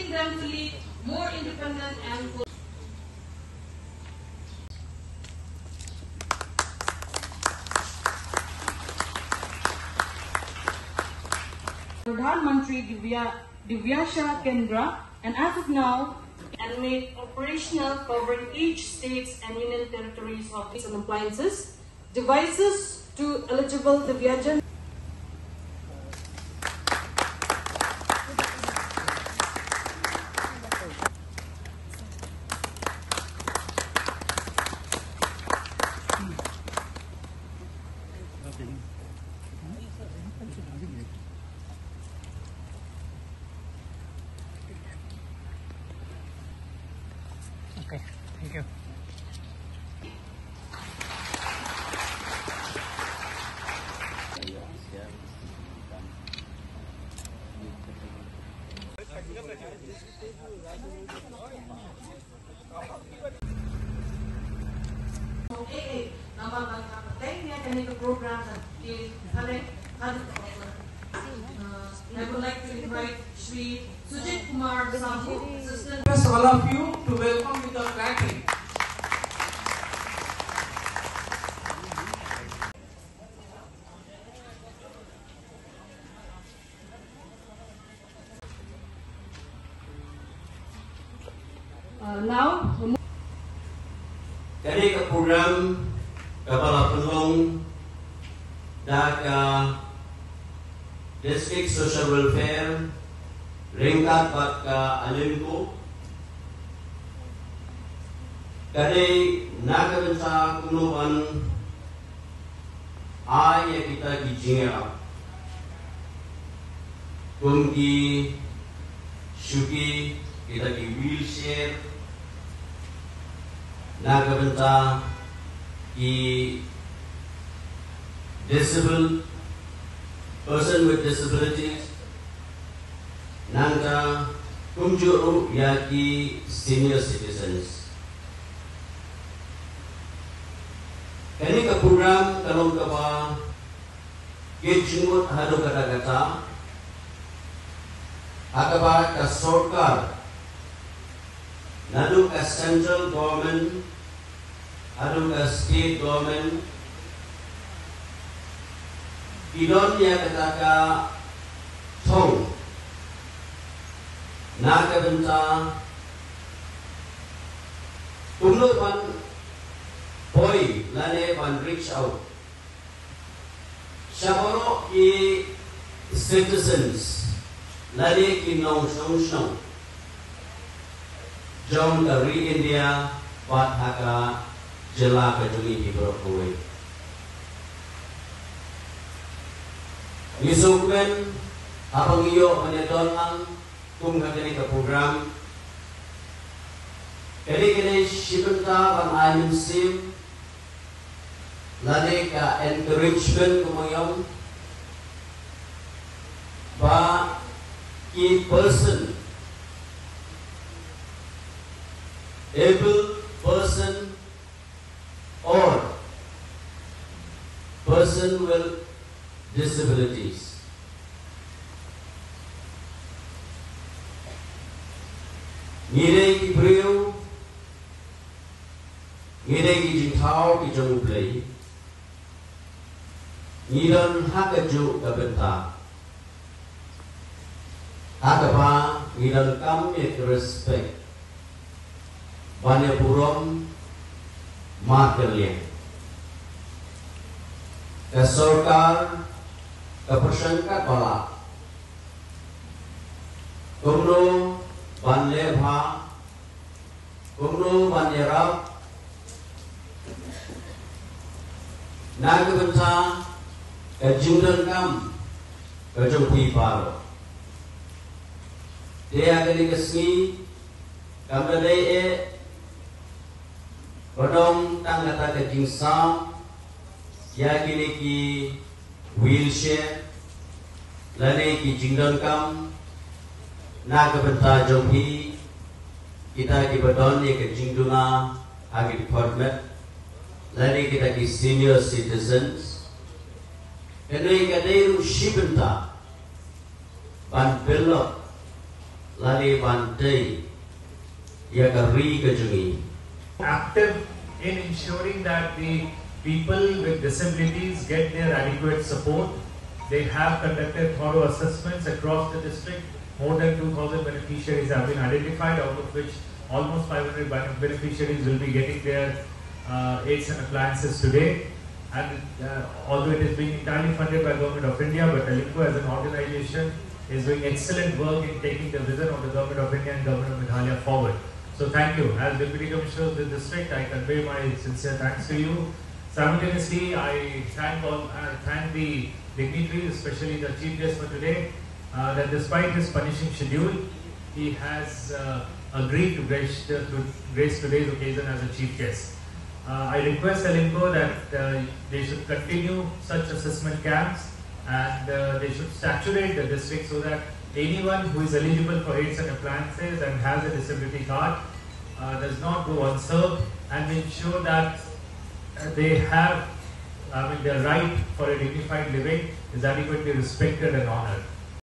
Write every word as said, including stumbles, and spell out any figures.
them to lead more independent and Pradhan Mantri Divya, Divyasha Kendra, and as of now, and made operational, covering each states and union territories of these and appliances, devices to eligible Divyajan. Okay, thank you. I would like to invite Shri Sujit Kumar Sahu, Assistant. Request all of you to welcome with a clapping. Uh, now, kane ka program kaba la pynlong da ka District Social Welfare ryngkat bad ka ALIMCO, ka dei na ka bynta kumno ban ai ïa kita ki jingïarap kum ki shuki, kita ki wheelchair, na ka bynta ki disabled, person with disabilities, nangta kumjuh ruh ïa ki senior citizens. Kane ka program ka long kaba kit jingmut haduh katta katta, ha kaba ka sorkar, naduh ka central government haduh ka state government, ki don ïa kata ka thong na ka bynta kumno ban poi lane ban reach out sha baroh ki citizens lane ki nongshong shnong jong ka ri India bad ha ka jylla ka jong ngi baroh kawei. Ngi sngewkmen haba ngi ïoh ban ïadon lang kum ha kane ka program. Kane kane shi bynta ban ai mynsiem lane ka encouragement kumba ngi ong ba ki person, able person or person with disabilities. Ngi dei ki briew, ngi dei ki jingthaw ki jong U Blei. Ngi don ha kajuh ka bynta ha kaba ngi donkam ïa ka respect ban ïa burom markylliang. Ka sorkar ka pyrshang katba lah kumno ban leh bha, kumno ban ïarap na ka bynta ka jingdonkam ka jong phi baroh. Te ha kane ka sngi kam da dei eh ba don tang kata ka jingsam ïa kine ki wheelchair lane ki jingdonkam na ka bynta jong phi, kita kiba don ïa ka jingduna ha ki department lane kita ki senior citizens. Kane ka dei ruh shi bynta ban pynlong Lane ban tei ïa ka ri ka jong ngi. Active in ensuring that the people with disabilities get their adequate support. They have conducted thorough assessments across the district. More than two thousand beneficiaries have been identified, out of which almost five hundred ben- beneficiaries will be getting their uh, aids and appliances today. And uh, although it is being entirely funded by Government of India, but Alinco as an organization is doing excellent work in taking the vision of the Government of India and Government of Meghalaya forward. So thank you. As Deputy Commissioner of the district, I convey my sincere thanks to you. Simultaneously, I thank all, uh, thank the dignitaries, especially the chief guest for today, uh, that despite his punishing schedule, he has uh, agreed to grace, to grace today's occasion as a chief guest. Uh, I request Alinco that uh, they should continue such assessment camps and uh, they should saturate the district so that anyone who is eligible for aids and appliances and has a disability card uh, does not go unserved, and ensure that uh, they have, I mean, their right for a dignified living is adequately respected and honored.